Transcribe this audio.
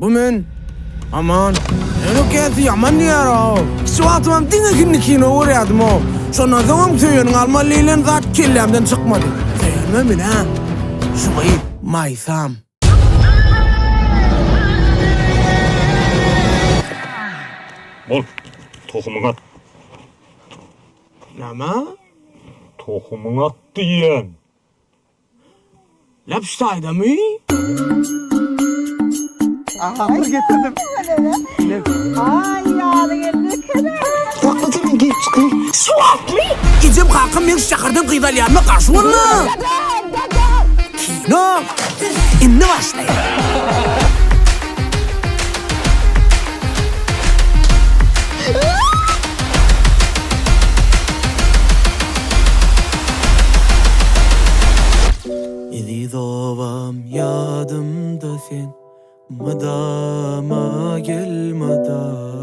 Bu men. Aman. Ýöne käsi ýaman diýýär-ow. Kiçi wagtymam diňe hindi kino görýärdim-ow. Şondan soňam söýeniňi almaly diýlen zat kellämden çykmady. Söýenimem ine, şu gyz, Maýsam. Bol, tohumyňy at. Näme? Tohumyňy at diýýän. Lap şu taýdamy? Ahyr getirdim. Ay ýaly geldi ekeni. Saklyja men geýip çykaýyn. Şu wagtmy? Ejem kakam meň şu şäherden gyz alýanyma garşy boldy. Kino indi başlaýar. Eziz obam ýadymda sen mydama gel mydama.